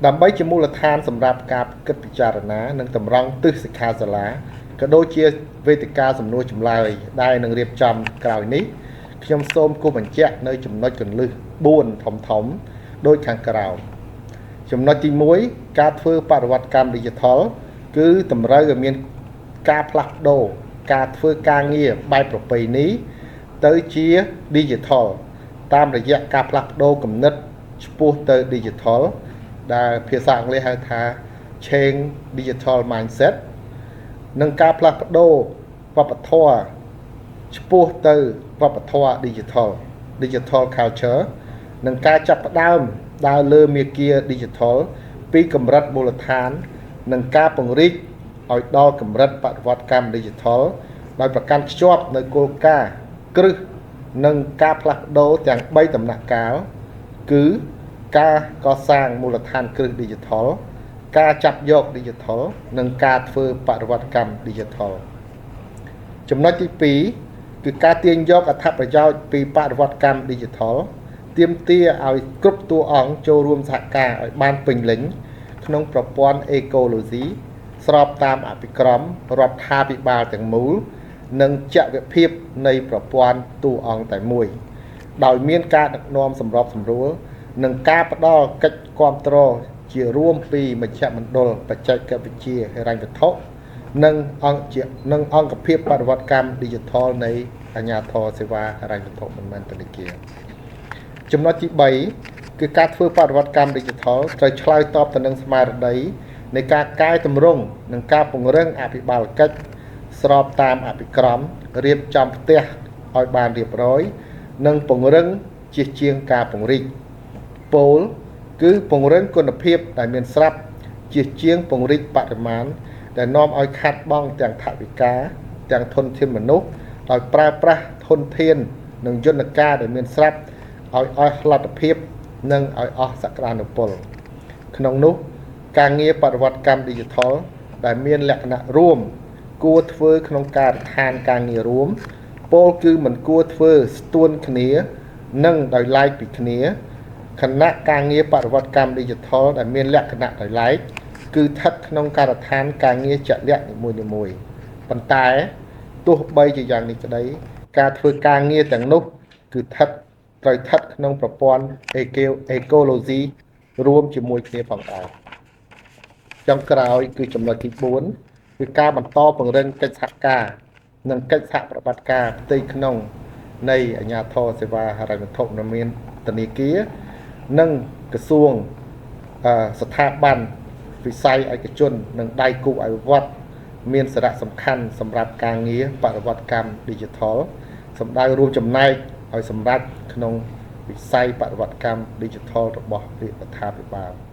ដើម្បីជាមូលដ្ឋានសម្រាប់ការគិតពិចារណានិងតម្រង់ទិសសិក្ខាសាលាក៏ដូចជាវេទិកាសំណួរចម្លើយដែលនឹងរៀបចំក្រោយនេះខ្ញុំសូមគូសបញ្ជាក់នៅចំណុចគន្លឹះ4ធំធំដូចខាងក្រោមចំណុចទី1ការធ្វើបរិវត្តកម្ម Digital គឺតម្រូវឲ្យមានការផ្លាស់ប្ដូរការធ្វើការងារបែបប្រពៃណីទៅជា Digital តាមរយៈការផ្លាស់ប្ដូរគំនិតឆ្ពោះទៅ Digital ដែលភាសាអង់គ្លេសហៅថា Change Digital Mindset និងការផ្លាស់ប្ដូរវប្បធម៌ឆ្ពោះទៅវប្បធម៌ Digital Digital Culture និងការចាប់ផ្ដើមដើរលើមាគ៌ា Digital ពីកម្រិតមូលដ្ឋាននិងការពង្រីកឲ្យដល់កម្រិតបរិវត្តកម្ម Digital ដោយប្រកាន់ខ្ជាប់នៅគោលការណ៍គ្រឹះនិងការផ្លាស់ប្ដូរទាំង3ដំណាក់កាលគឺការកសាងមូលដ្ឋានគ្រឹះ Digital ការចាប់យក Digital និងការធ្វើបរិវត្តកម្ម Digital ចំណុចទី2គឺការទាញយកអត្ថប្រយោជន៍ពីបរិវត្តកម្ម Digital ទាមទារឲ្យគ្រប់តួអង្គចូលរួមសហការឲ្យបានពេញលេញក្នុងប្រព័ន្ធអេកូឡូស៊ីស្របតាមអភិក្រមរដ្ឋាភិបាលទាំងមូលនិងចវភាពនៃប្រព័ន្ធតួអង្គតែមួយដោយមានការដឹកនាំសម្របសម្រួលនិងការផ្ដល់កិច្ចគាំទ្រជារួមពីមជ្ឈមណ្ឌលបច្ចេកវិទ្យាហិរញ្ញវត្ថុនិងអង្គជានិងអង្គភាពបរិវត្តកម្ម Digital នៃអាជ្ញាធរសេវាហិរញ្ញវត្ថុមិនមែនធនាគារចំណុចទី3គឺការធ្វើបរិវត្តកម្ម Digital ត្រូវឆ្លើយតបទៅនឹងស្មារតីនៃការកែតម្រង់និងការពង្រឹងអភិបាលកិច្ចស្របតាមអភិក្រមរៀបចំផ្ទះឲ្យបានរៀបរយនិងពង្រឹងជាជាងការពង្រីកពោលគឺពង្រឹងគុណភាពដែលមានស្រាប់ជាជាងពង្រីកបរិមាណដែលនាំឲ្យខាត់បង់ទាំងថវិកាទាំងធនធានមនុស្សដោយប្រើប្រាស់ធនធាននិងយន្តការដែលមានស្រាប់ឲ្យអស់លទ្ធភាពនិងឲ្យអស់សក្តានុពលក្នុងនោះការងារបរិវត្តកម្ម Digital ដែលមានលក្ខណៈរួមគួរធ្វើក្នុងការដ្ឋានការងាររួមពោលគឺមិនគួរធ្វើស្ទួនគ្នានិងដោយឡែកពីគ្នាខណៈការងារបរិវត្តកម្ម Digital ដែលមានលក្ខណៈដោយឡែកគឺស្ថិតក្នុងការដ្ឋានការងារជាក់លាក់នីមួយៗប៉ុន្តែទោះបីជាយ៉ាងនេះក្តីការធ្វើការងារទាំងនោះគឺត្រូវស្ថិតក្នុងប្រព័ន្ធអេកូឡូស៊ីរួមជាមួយគ្នាផងដែរចុងក្រោយគឺចំណុចទី4គឺការបន្តពង្រឹងកិច្ចសហការនិងកិច្ចសហប្រតិបត្តិការផ្ទៃក្នុងនៃអាជ្ញាធរសេវាហិរញ្ញវត្ថុនិងមានធនាគារនិងក្រសួងស្ថាប័នវិស័យឯកជននិងដៃគូអភិវឌ្ឍមានសារៈសំខាន់សម្រាប់ការងារបរិវត្តកម្ម Digital សម្ដៅរួមចំណែកឲ្យសម្រេចក្នុងវិស័យបរិវត្តកម្ម Digital របស់រាជរដ្ឋាភិបាល។